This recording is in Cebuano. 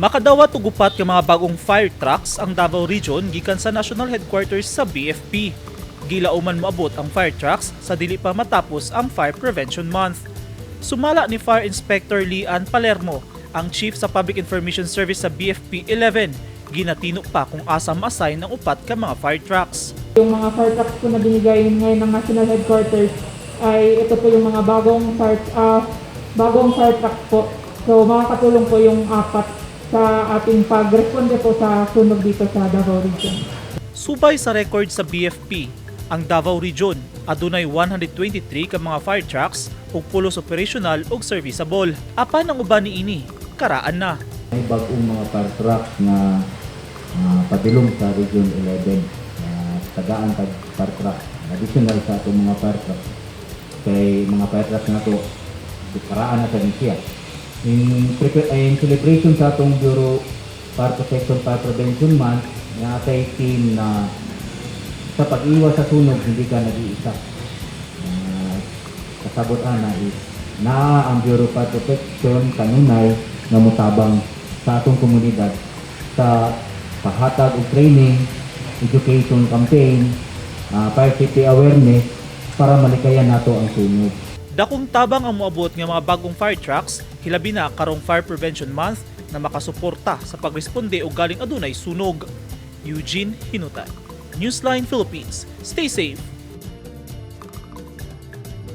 Makadawat og upat ka mga bagong fire trucks ang Davao Region gikan sa national headquarters sa BFP. Gilauman moabot ang fire trucks sa dili pa matapos ang Fire Prevention Month. Sumala ni Fire Inspector Lian Palermo, ang chief sa Public Information Service sa BFP 11, ginatino pa kung asa ma-assign ang upat ka mga fire trucks. Yung mga fire trucks po na binigay ngayon ng National Headquarters ay ito po yung mga bagong fire trucks po. So makakatulong po yung apat sa ating pagresponde po sa sunog dito sa Davao Region. Subay sa record sa BFP, ang Davao Region adunay 123 ka mga fire trucks ug pulos operational ug serviceable. Apan ang uban niini, karaan na. May bagong mga fire truck na padulong sa Region 11 na tagaan tag fire truck. Additional sa atong mga fire truck. Kay mga fire truck na to, karaan na sa siya. In celebration sa atong Bureau Fire Protection Fire Prevention Month, nga atay team na sa pag-iwas sa sunog, hindi ka nag-iisa. Kasabot ana is naa ang Bureau of Fire Protection kanunay nga motabang sa atong komunidad sa pahatag og training, education campaign, fire safety awareness para malikayan nato ang sunog. Dakong tabang ang moabot nga mga bagong fire trucks, hilabi na karong Fire Prevention Month na makasuporta sa pagresponde og galing adunay sunog. Eugene Hinutan, Newsline Philippines. Stay safe.